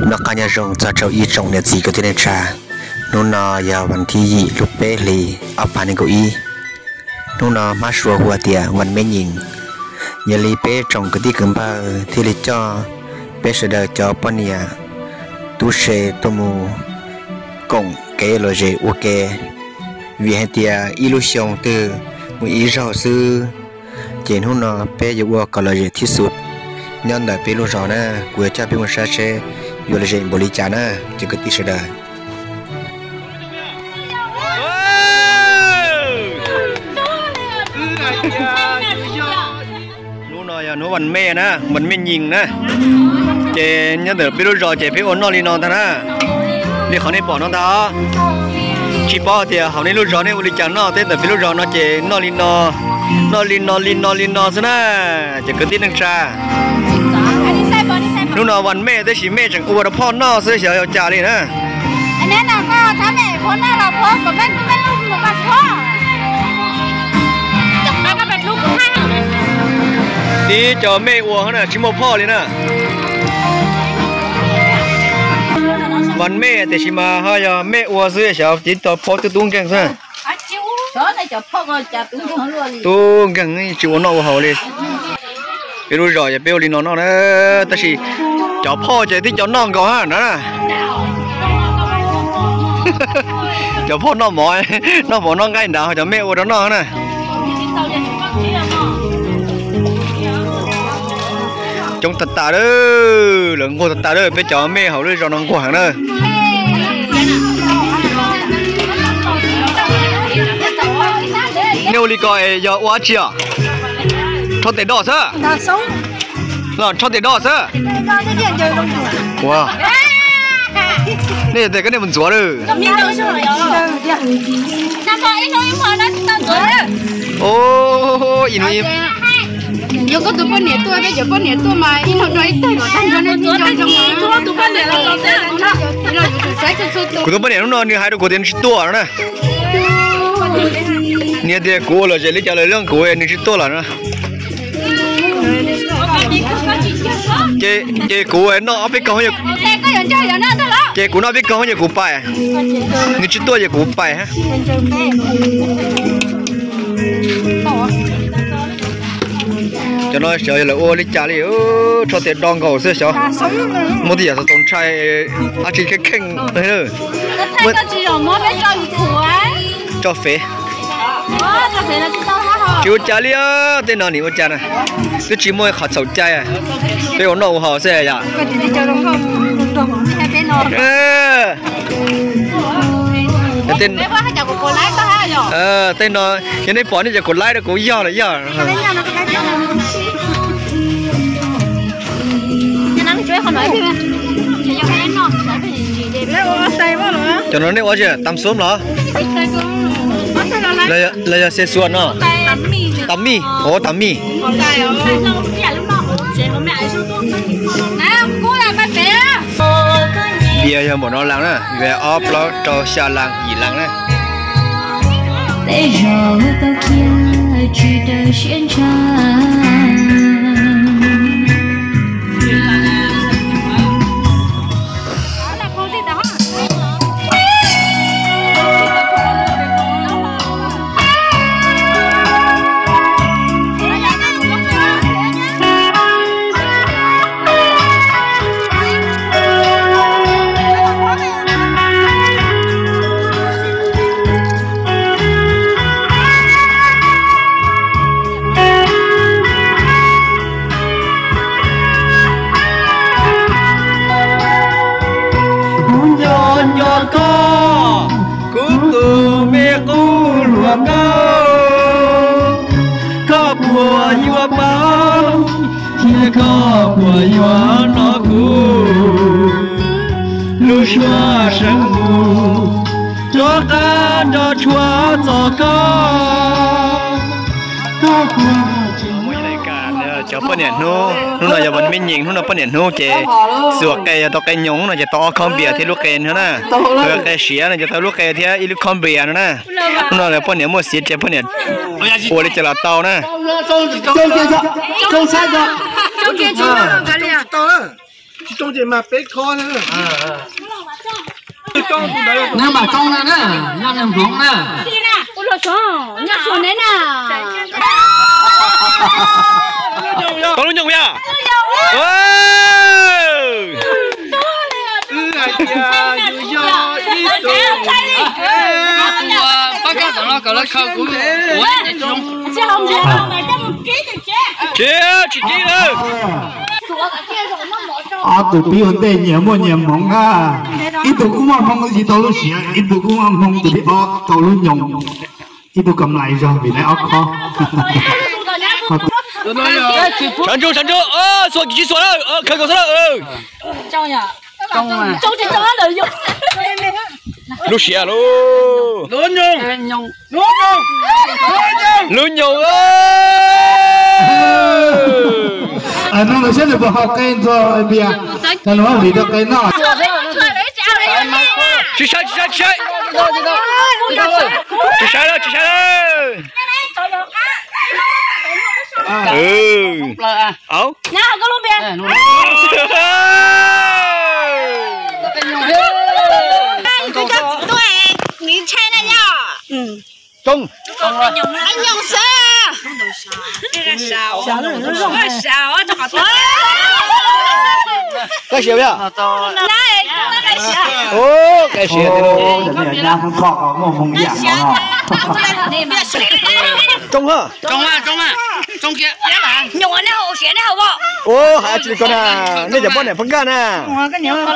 Noj qab nyob zoo txog rau ib tsoom niam txiv kwv tij neej tsa. Hnub no yog vas thib yim lub peb hlis ob phav nees nkaum ib. Hnub no hmab sua hu tias vas me nyim. Yog li peb tsoom kwv tij kwv npawg thiaj li coj peb sawv daws cov poj niam tub se tuaj mus koom kev lom zem ua ke, vim hais tias ib lub xyoo twg mus ib zaug xwb. Ces hnub no peb yuav ua kom lom zem thib xus nyob ntawm peb lub zos na. Kuv yuav coj peb mus saib seb yuav lom zem npaum li cas na, cov kwv tij sawv daws. Hnub no yog hnub vas me na, vas me nyim na. Ces nyob ntawm peb lub zos ces peb ua noj li no ntag na. Li qhov nej pom no ntag. Tsis paub tias hauv nej lub zos nej ua li cas noj, tej ntawm peb lub zos no ces noj li no, noj li no li no li no xwb na. Ces kwv tij neej tsa, hnub no vas me tab sis mej tseem ua rau phoj noj xwb xyov yog cas li na. Tib co mej ua na tsis muaj phoj li na. Vas me tiam sis mas ho yog mej ua xwb xyov tib co phoj twb tub nkeeg xwb. Tub nkeeg tsis ua noj ua haus li. Peb lub zos yog peb ua li no noj na, tab sis cov phoj ces tib co noj nkaus na. Cov phoj noj mov, noj mov noj nqaij nrad ho cov mej ua rau noj na. Coob tag tas lawm, lawv nquag tag tas lawm, peb cov mej hauv lub zos no nquag heev na. Nej ua li ko es yog ua dab tsi os? Rho tes doj xwb. Los rho tes doj xwb. Ua, nej tes koj nej mus ntxuav lawm. Kuv tus poj niam hnub no nws hais rau kuv tias nws tsis tuaj no na. Nws tias kuv ua lom zem li cas los leej kuv nws tsis tuaj lawm na. Ces kuv noj ob peb kawg, ces kuv noj peb kawg ces kuv pais, nws tsis tuaj ces kuv pais. Cov no xyov yog lawv ua li cas li, rho tes do nkaus xwb xyov. Muaj tej yam txaus ntshai, dab tsi kheej kheej. Tso fev. Tsis ua cas li, tej no nim ua cas na, twb tsis muaj qhov txhaum cai, peb ua noj ua haus xwb yom. Tej no yog nej pom nej cov kuv laib rau kuv yog lawm yog. Cov no nej ua tsis tam xub los? Los yog xe xua no? Tam mij, ov tam mij. Pias yog npaum no las na, ob plaub rau xya las yim las na. Tej zaum tau khiav tsis daws siab ntshav. Kuv nco nco koj, kuv tus me qub hluas nkauj, koj puas yuav paub, thiab koj puas yuav hlub kuv, lub suab seev mus rov qab nrog tshuav txog koj. Cov poj niam hnub, hnub no yog vas me nyim, hnub no poj niam hnub ces xuas qe yog tau qe nyoos, hnub no ces tau ob khob npias thiab lub qe no na. Qe siav no ces tau lub qe thiab ib lub khob npias no na. Hnub no poj niam muaj xiav ces poj niam ua li cas los tau na. Tsis tsoo ces mas peb khob na. Neb mam tsoo na, neb yog neeg Hmoob na. Nyob Suav neb na. Tau lub nyoog yog. Tsis, tsis kib lawm. Ob tug pib ua ntej nyias muaj nyias hmoov na. Ib tug kuj muaj hmoo tsis tau lub siav, ib tug kuj muaj hmoo tus thib ob tau lub nyoog. Ib tug kam lais zog vim neb ob khob. Tshav ntsuj, tshav ntsuj, xuas tsis xuas na, khaws kom xwb na. Lub siav lauj. Lub nyoog. Nug nws saib nws puas haus qe ntxuag npias, nws muab vim rau qe noj. Tsis sai, tsis sai, tsis sai. Tsis sai lawm, tsis sai lawm. Au. Tsoo. Qe siav yog. Qe siav tiag lauj. Tsoo ha. Ua, hais tsis li ko na, nej cov poj niam pheej nkaj na.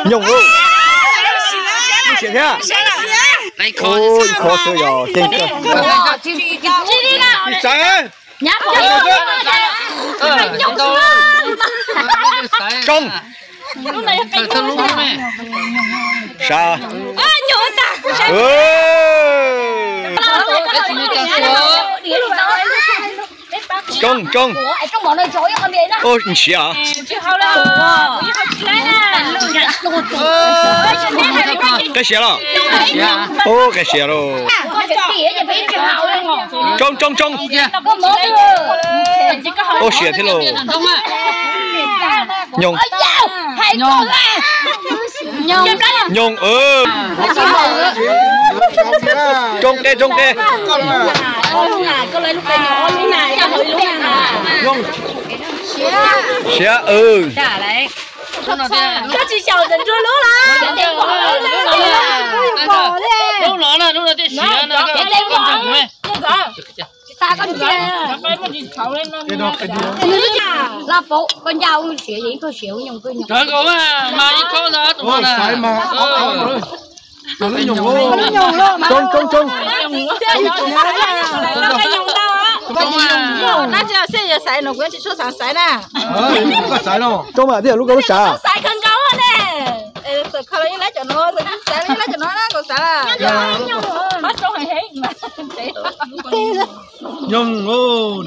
Nyoog, lub siav thiab. Ib khob xwb yog ceeb kawg. Tsoo. Sav. Tsoo, tsoo. Ua ntsiav. Qe siav los? Ua qe siav lauj. Tsoo, tsoo, tsoo. Ua siav thiab lauj. Nyoog. Nyoog. Tsoo qe, tsoo qe. Siav. Lub no na, lub no thiaj siav no. Tsoo, tsoo, tsoo. Tsoo mas thiaj lub koj lub sav. Nyoog,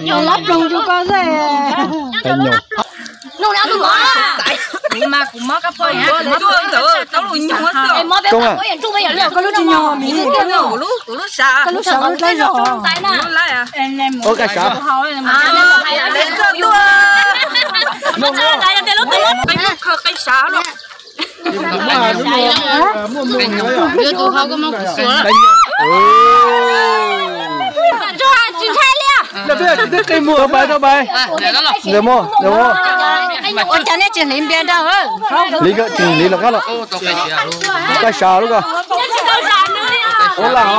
nyoog los ploog rau koj xwb. Tsoo a. Koj lub tsis nyoog, koj lub sav lub dlaab zog. Ua qe sav. Yuav tus hau koj muab kuv xuas. Ntsuag tsis ntshai li. Tau pais, tau pais. Ua cas nej tsis hliv npias nrog? Hliv, tsis hliv los qab los. Qe sav lub ko. Siav lawm.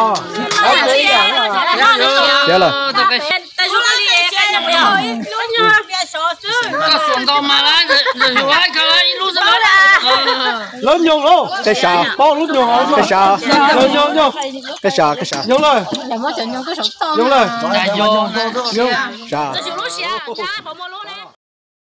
Lub nyoog lauj. Qe sav. Qe sav. Qe sav, qe sav. Nyoog lawm. Nyoog lawm. Sav.